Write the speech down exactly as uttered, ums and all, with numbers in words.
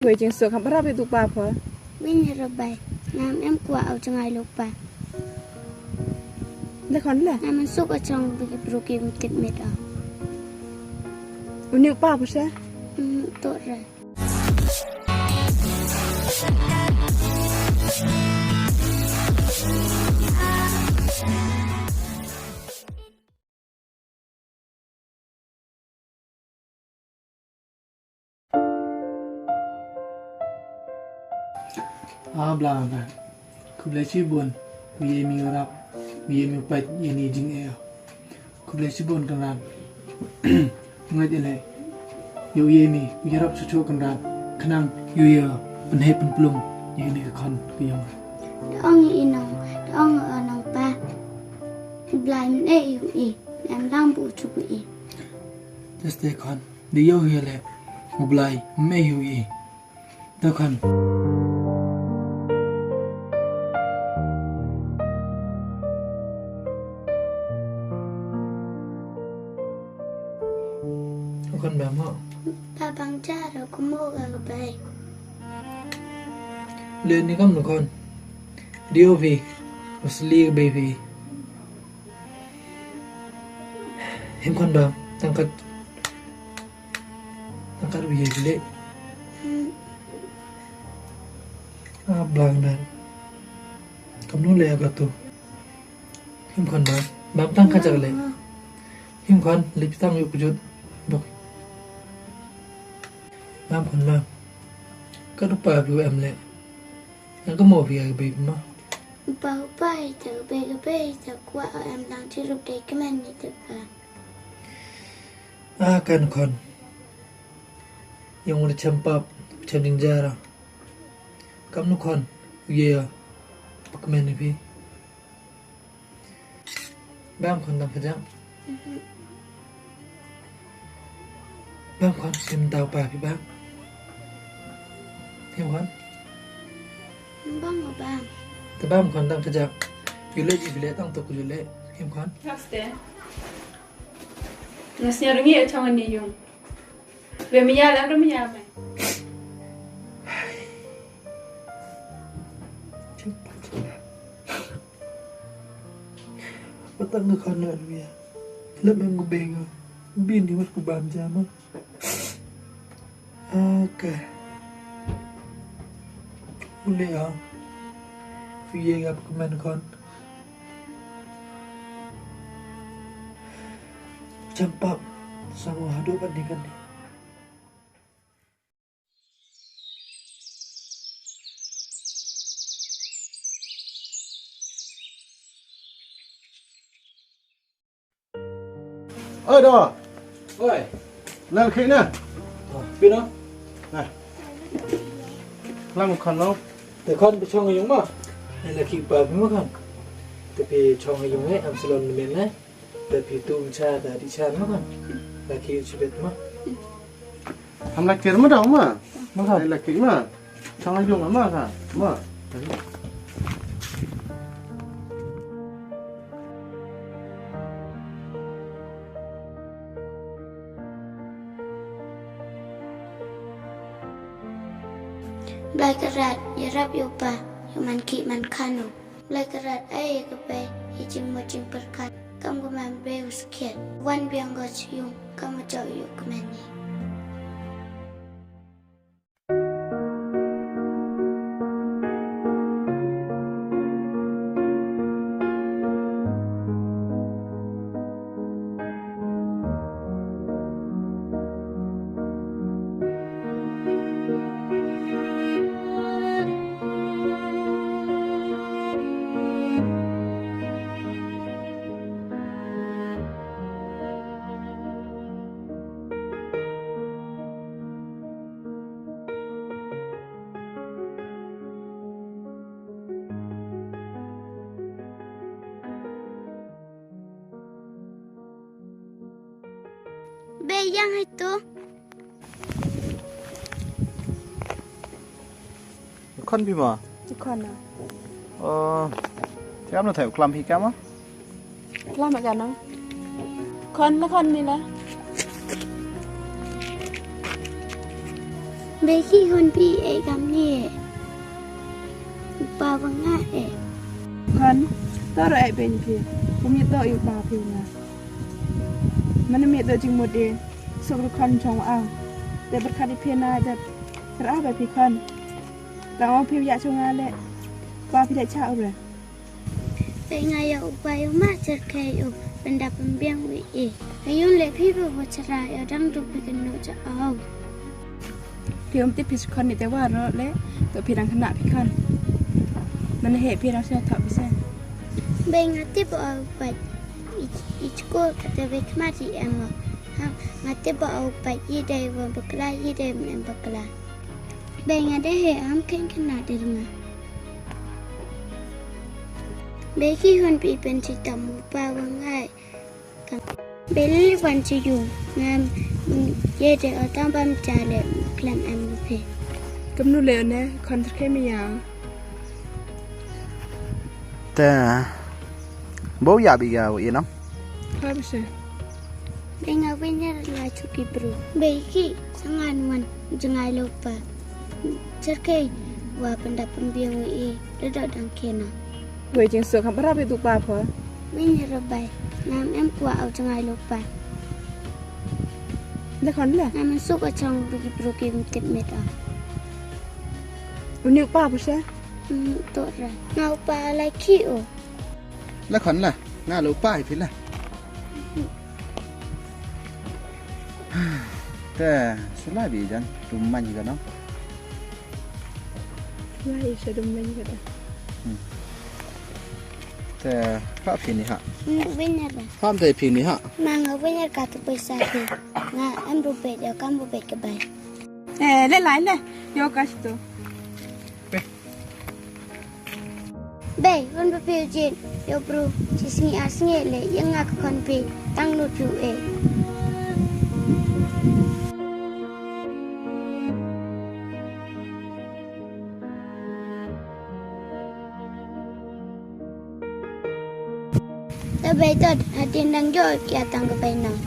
Wei jingsuk kham rap ïa u pa pha. Win hi Rabai. Ngam em kwah au jngai lok pa. Le khon le. Ngam suk a chong bagi bru ki mtip mit au. Uni u pa pha sha? Hmm, to re. Ah, bla bla. Khublei shibun, u ïa mi u rap, u ïa mi u peit ïa ni jingeh. Khublei shibun Kynrad. Nga ngeit ïa leh. Ïa u ïa mi, u ïarap shuh shuh Kynrad. Khnang ïa u ïa pynheh pynplung ïa kane ka khon ka ïong. Da ong ïa i nong, da ong ïa u nong pa. U Blai mynne ïa u i, em dang bu u chuh u i. Just te khon, da ïa u ïa leh. U Blai mynne ïa u i. Te khon. Khon bam mo. Ba bang jar ko mo ga bai. Le ni kam no khon. Dio phi. Usli ga bai phi. Him khon bam. Tang kat. Tang kat u ye le. A blang dan. Kam no le ga tu. Him khon bam. Bam tang ka jak le. Him khon le tang yu kujut. Bok. Bam khon bam. Ka du pa bi em le. Yang ka mo bi ga bi ma. Ba ba ita be ga be ita kwa em lang ti rup de kmen ni te ba. A kan khon. Yang u chem pap, chem ding jara. Kam nu khon, ye ya. Pakmen ni phi. Bam khon dang kajang. Bam khon sim tau pa phi bam. Him khon. Bam bam. Te bam khon dang kajang. Yule ji bile tang tuk yule. Him khon. Ngas te. Ngas nyar ngi chong ni yung. Be mia la do mia mai. Patang ka khana ruya. Lem em ka benga. Bin ni wat ku bam jama. Aka. Ule a. Fiye gap kumen kon. Champap. Sama hadu kan ni kan ni. Oi, do. Oi. Lang khik na. Pino. Nah. Lang khon lo. Te khon phi chong yung ma. Ni la ki pa phi ma khon. Te phi chong yung eh, am salon ni men eh. Te phi tu cha da di cha ma khon. La ki u chibet ma. Ham la kir ma dong ma. Ma khon. La kir ma. Chang yung ma ka. Ma. Blai Kynrad, ïarap ïa u pa, ïa man ki man kano. Blai Kynrad, ai ïa ka bai, ïa jingmut jingpyrkhat, kam ka man bai u skhiat. Wan biang gos yung, kam u jauh ïa u kmen ni. Be yang hai tu. Khon bi ma. Khon na. Oh. Tiam na thai klam hi kama. Klam ka nang. Khon la khon ni la. Beki, khun phi eh kam ni eh. Ba ba nga eh. Khun, to ruh eh beki. Kum ïa to ïa ba phi nga. Mane mi to jingmut eh. Sok ruh khun jong ang. Te berkat ïa phi na jat. Kra ba phi khun. Tang ong phi ïa jong nga leh. Ba phi leh cha u re. Phi nga ïa u pa ïa u ma cher kei u pynda pynbiang wi i. Nga ïun leh phi ba wa chara ïa dang du phi kynnoh cha au. Phi um tip phi skhon ni te wa ro le to phi dang khynnah phi khon. Mane he phi dang sha thok phi se. Bei nga tip ba u pa i chko ka te bei khmat i em. Ha nga tip ba u pa i dei wa bakla i dei men bakla. Bei nga dei he am keng khynnah der nga. Beki, khun phi pynchi tam u pa wa ngai. Bei lili wan chi yu ngam ye de o tam bam cha le klam em phi. Kamnu le ne khun ter kei mi ya. Te bo ya bi ga u inam. Ha bise. Bei nga wen ya la chuki bru. Beki, sangan wan jngai lo pa. Cherkei wa pynda pynbiang wi i. Redo dang kena. Wei jing so kam rap itu pa pho. Wei ni rabai. Ngam em kwa au jngai lo pa. Le khon le. Ngam suk a chong bigi bru ki mtip met a. Uni pa pho se. Hmm, to ra. Ngau pa lai ki o. Le khon le. Nga lo pa phi le. Te sula bi jan tu man ka no. Lai sha dum men ka ta. Te ka phi ni ha. Winner ba. Ham te phi ni ha. Ma nga winner ka tu paisa phi. Nga am bu bet ya kam bu bet ka bai. Eh, le lai le. Yo ka sto. Bei, wan ba phi u jin, yo bru, chi sngi ar sngi le, ïa nga ka khon phi, tang lut phi u eh. Ta bei tot, hadien dang jo, kia tang ka bei nang.